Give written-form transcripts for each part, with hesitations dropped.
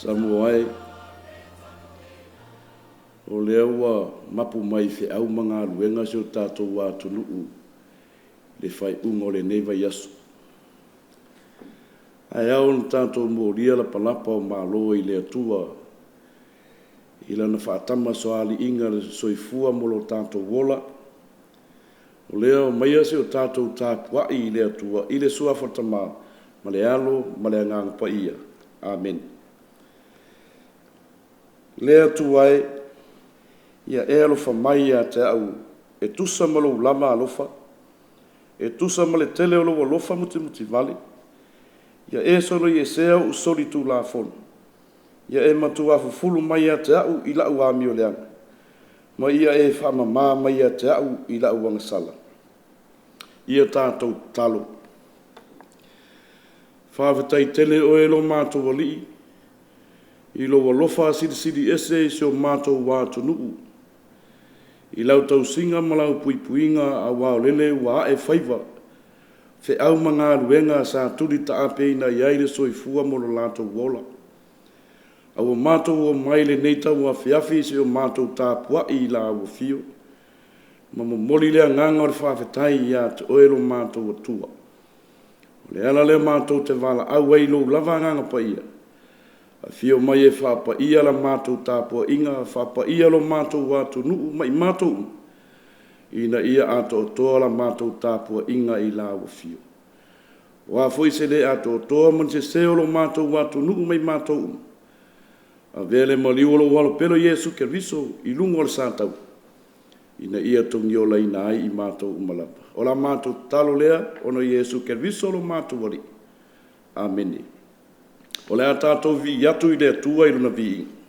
Samoa e, o lea ua mapu mai i feau ma galuega si o tatou atunuu i le faaiuga o lenei vaiaso. Ae ao ona tatou molia lapalapa o malo i le Atua i Lana faatamasoaliiga i le soifua ma lo tatou ola, o lea omaia se i o tatou tapuai i le Atua i le Suafa o le Tama ma le Alo ma le Agaga Paia. Amene. Le Atua e, ia e alofa mai ia te au e tusa ma lou lava alofa, e tusa ma le tele o lou alofa mutimutivale, ia e soloiesea o'u solitulafono, ia e matua fufulu mai ia te a'u i la'u amioleaga, ma ia e faamama mai ia te a'u i la'u agasala. Ia tatou tatalo. Faafetai tele oe lo matou Alii i lou alofa silisili ese i si o matou atunuu, i lau tausiga ma lau puipuiga aua o lele ua a'e faiva, feau ma galuega sa tuli taapeina i ai le soifua ma lo latou ola. A ua matou omai i lenei tauafiafi seia o matou tapuai i lau Afio ma momoli le agaga o le faafetai ia te Oe lo matou Atua. O le ala lea matou te valaau ai i Lou lava Agaga Paia, afio mai e faapaia la matou tapuaiga, faapaia lo matou atunuu ma i matou uma, ina ia atoatoa la matou tapuaiga i lau Afio. O a foi se le atoatoa ma ni sese o lo matou atunuu ma i matou uma, avea le maliu o lou Alo pele Iesu Keriso i luga o le sa taua ina ia togiolaina ai i matou uma lava. O la matou tatalo lea ona o Iesu Keriso lo matou Alii. Amene. O le a tatou vivii atu i le Atua i Lona viiga.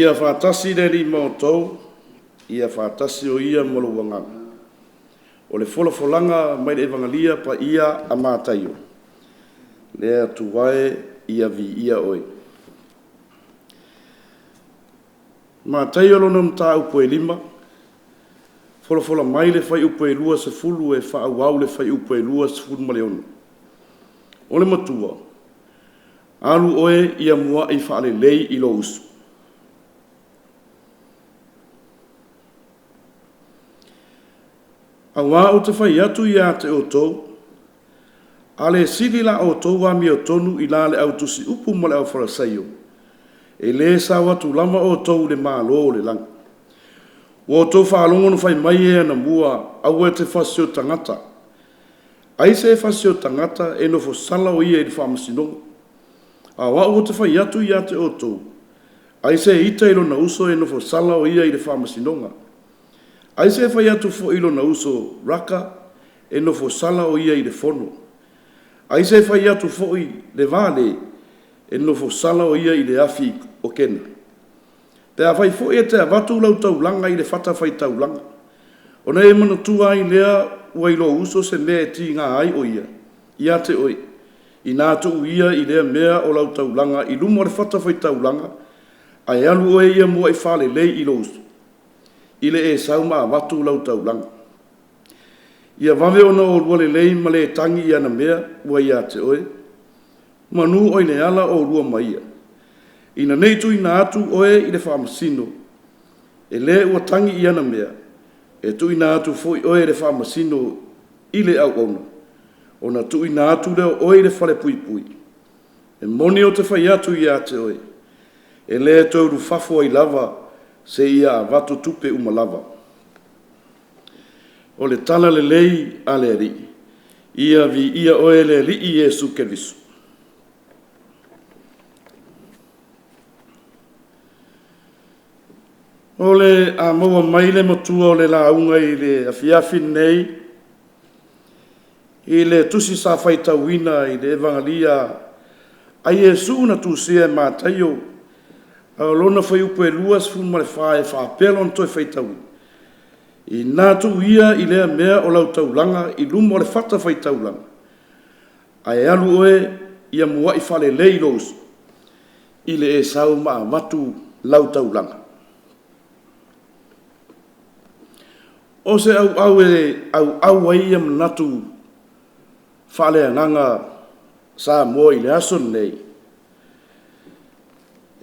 Ia faatasi le Alii ma outou. Ia faatasi o Ia ma lou agaga. O le folafolaga mai le Evagalia Paia a Mataio, le Atua e, ia viia Oe. Mataio lona mataupu e 5, folafola mai le fuaiupu e 20 e faaauau i le fuaiupu e 26. O le matua, alu oe ia muai faalelei i lou uso. Aua ou te fai atu ia te outou, a le sili la outou amiotonu i la le au tusiupu ma le aufalesaio, e le sao atu lava outou i le Malo o le lagi. Ua outou faalogo na fai mai e anamua, aua e te fasioti tagata. Ai se e fasioti tagata e nofosala o ia i le faamasinoga. A o au ou te fai atu ia te outou, ai se ita i lona uso e nofosala o ia i le faamasinoga. Ai se fai atu foi i lona uso, Raka, e nofosala o ia i le fono. Ai se fai atu foi, le va le, e nofosala o ia i le afi o Kena. Pe afai foi e te avatu lau taulaga i le fatafaitaulaga, ona e manatua ai lea ua i lou uso se mea e tiga ai o ia ia te oe, ina tuu ia i lea mea o lau taulaga i luma o le fatafaitaulaga, ae alu oe ia muai faalelei i lou uso, i le e sau ma avatu lau taulaga. Ia vave ona oulua lelei ma le tagi i ana mea ua ia te oe, manu o i le ala oulua ma ia, ina ne i tuuina atu oe i le faamasino e le ua tagi i ana mea, e tuuina atu foi oe e le faamasino i le auauna, ona tuuina atu lea o oe i le falepuipui. E moni ou te fai atu ia te oe, e le toe ulufafo ai lava seia avatu tupe uma lava. O le tala lelei a le Alii. Ia viia oe le Alii Iesu Keriso. O le a maua mai le matua o le lauga i le afiafi lenei i le tusi sa faitauina i le Evagalia a Iesu na tusia e Mataio, a o lona fuaiupu e 24 e faapea lona toe faitauina, “Ina tuu ia i lea mea o lau taulaga i luma o le fatafaitaulaga, ae alu oe ia muai faalelei i lou uso, i le e sau ma avatu lau taulaga.” O se auau e auau ai ia manatu faaleagaga Samoa i le aso lenei,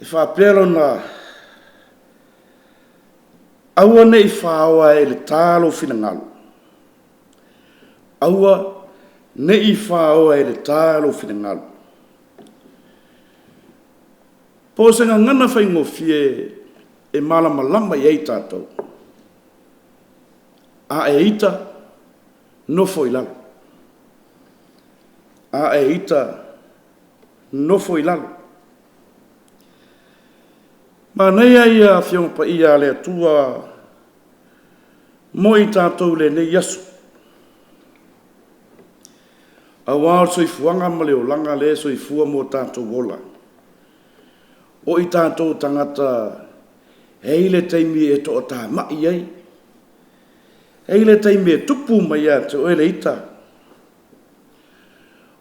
e faapea lona, aua ne i faoa e le ta lou finagalo, aua ne i faoa e le ta lou finagalo. Po o se gagana faigofie e malamalama i ai tatou, a e ita, nofo i lalo. A e ita, nofo i lalo. Manaia ia Afioga Paia a le Atua mo i tatou i lenei aso, aua o le soifuaga ma le olaga lea e soifua ma o tatou ola. O i tatou o tagata e i ai le taimi e toatamai ai, e i ai le taimi e tupu mai ia te oe le ita,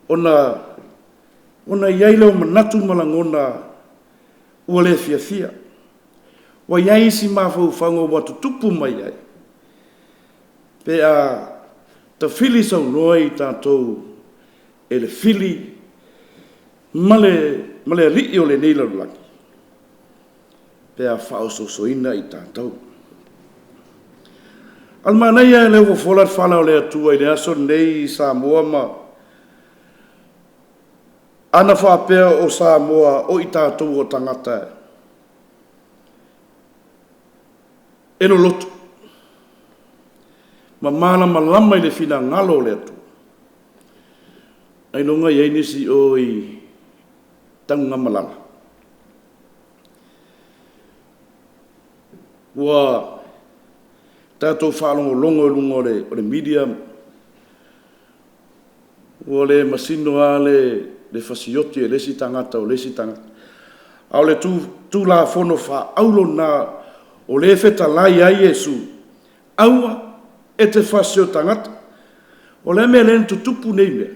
ona i ai lea o manatu ma lagona ua le fiafia, ua i ai isi mafaufauga ua tutupu mai ai pe a tafili saunoa i tatou e le fili ma le alii o lenei lalolagi pe a faaosoosoina i tatou. Ae o le manaia ia lea ua fola le fala o le Atua i le aso lenei Samoa ma ana faapea o Samoa o i tatou o tagata e loloto ma malamalama i le finagalo o le Atua, ailoga e i ai nisi o i tanugamalala. Ua tatou faalogologo i luga o le media, ua le masino lava le fasioti e le isi tagata o le isi tagata. A o le Tulafono faaauro lena o lea e fetalai ai Iesu, aua e te fasi o tagata. O le a le mea lea na tutupu nei mea?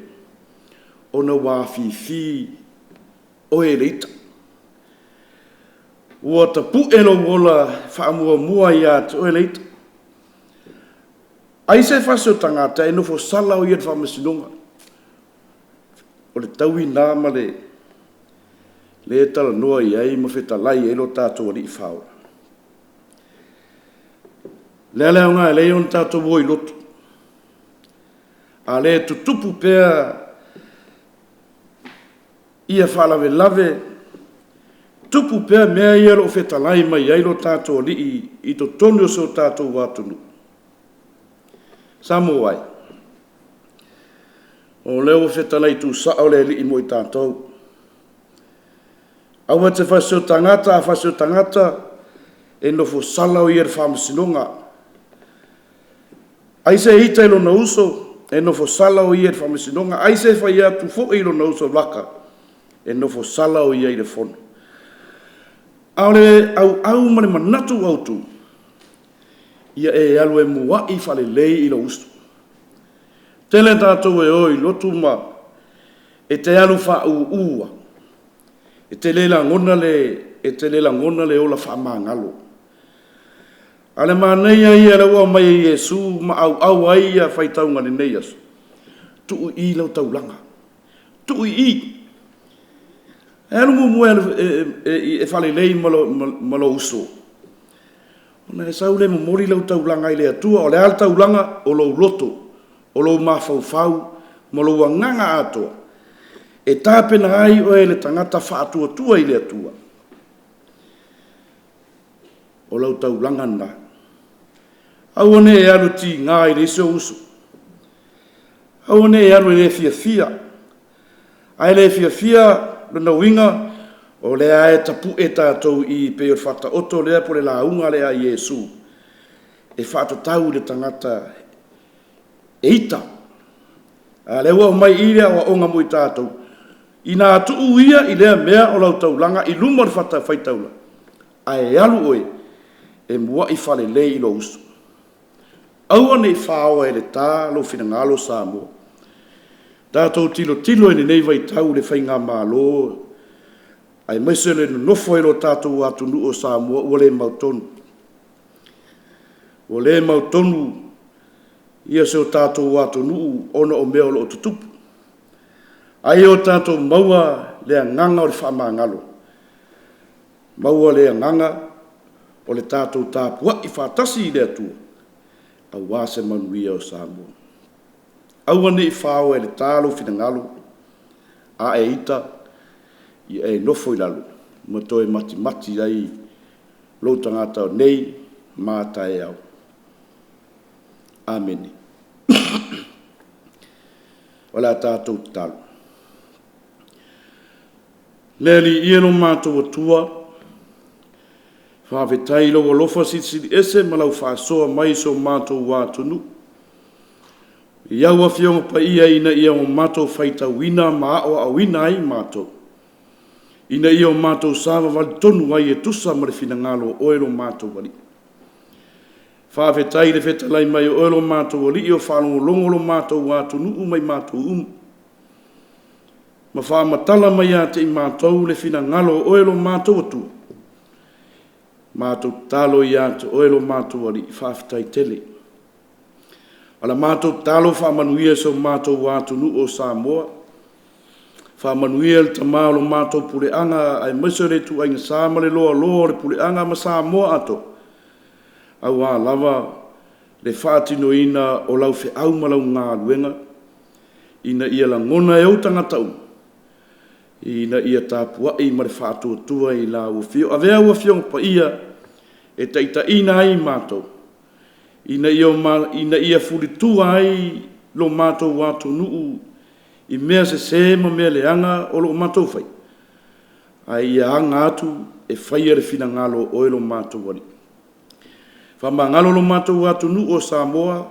Ona ua afifi oe e le ita. Ua tapue lou ola faamuamua ia te oe le ita. Ai se fasi o tagata e nofo sala o ia i le faamasinoga. O le taui lena ma le lea e talanoa i ai ma fetalai i ai lo tatou Alii Faaola. O le a le aoga e ala ai ona tatou o i lotu, a o lea e tutupu pea ia faalavelave, tupu pea mea ia o lo o fetalai mai ai lo tatou Alii i totonu o si o tatou atunuu? Samoa e, o lea ua fetalai tuusao le Alii mo i tatou. Aua e te fasi o tagata, a fasi o tagata, e nofo sala o ia i le faamasinoga. Ai se ita i lona uso, e nofo sala o ia i le faamasinoga. Ai se fai atu foi i lona uso, “Laka,” e nofo sala o ia i le fono. A o le auau ma le manatu autu, ia e alu e muai faalelei i lou uso. E tele tatou e o i lotu ma e te alu faauu lava, e te le lagona le, e te le lagona le ola faamagalo. A o le manaia ia o lea ua aumai e Iesu ma auau ai ia faitauga i lenei aso, tuu i i lau taulaga, tuu i i. Ae alu muamua e faalelei ma lou uso, ona e sau lea e momoli lau taulaga i le Atua. O le a le taulaga? O lou loto, o lou mafaufau ma lou agaga atoa e tapena ai oe le tagata faatuatua i le Atua. O lau taulaga lena. Aua ne i e alu tiga i le isi ou uso, aua ne i e alu e le fiafia. A e le fiafia, lona uiga o lea lava e tapue tatou i i pei o le faataoto lea po o le lauga lea a Iesu e faatatau i le tagata e ita. A o lea ua aumai i i le aoaoga mo i tatou, ina tuu ia i lea mea o lau taulaga i luma o le fatafaitaulaga ae alu oe e muai faalelei i lou uso. Aua ne i faoa e le ta lou finagalo Samoa. Tatou tilotilo i lenei vaitau i le Faigamalo aemaise le nonofo ai o le tatou atunuu o Samoa ua le mautonu. Ua le mautonu si o tatou atunuu ona o mea o lo o tutupu. A ia o tatou maua le agaga o le faamagalo, maua le agaga o le tatou tapuai faatasi i le Atua aua se manuia o Samoa. Aua ne i faoa e le ta lou finagalo, a e ita, ia e nofo i lalo ma toe matimati ai lou tagata nei ma a taeao. Amene. O le a tatou tatalo. Le Alii e lo matou Atua, faafetai i lou alofa silisili ese ma lau faasoa mai i si o matou atunuu, i au Afioga Paia ina ia matou faitauina ma aoaoina ai matou, ina ia o matou savavali tonu ai e tusa ma le finagalo o Oe lo matou Alii. Faafetai i le fetalai mai o Oe lo matou Alii o faalogologo lo matou atunuu ma i matou uma, ma faamatala mai ia te i matou le finagalo o Oe lo matou Atua. Matou tatalo ia te Oe lo matou Alii, faafetai tele. A o le matou tatalo, faamanuia i si o matou atunuu o Samoa, faamanuia i le tama o le matou puleaga aemaise o le ituaiga sa ma le loaloa o le puleaga ma Samoa atoa, aua lava le faatinoina o lau feau ma lau galuega, ina ia lagona e ou tagata uma ina ia tapuai ma le faatuatua i lau afio. Avea lau Afioga Paia e taitaiina ai i matou, ina ia fulitua ai lo matou atunuu i mea sese ma mea leaga o lo o matou faia, ae ia aga atu e faia le finagalo o Oe lo matou Alii. Faamagalo lo matou atunuu o Samoa,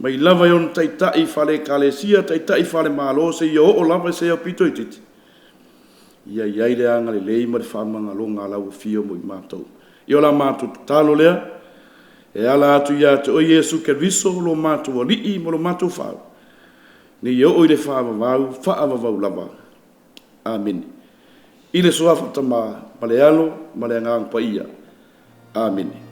mai lava i ona taitai faale-Ekalesia, taitai faale-Malo, seia oo lava i se aupito itiiti. Ia i ai le agalelei ma le faamagaloga a lau Afio mo i matou. Ia o la matou tatalo lea, e ala atu ia te oe Iesu Keriso o lo matou Alii ma lo matou Fau, nei oo i le faavavau, faavavau lava. Amene. I le Suafa o le Tama ma le Alo ma le Agaga Paia. Amene.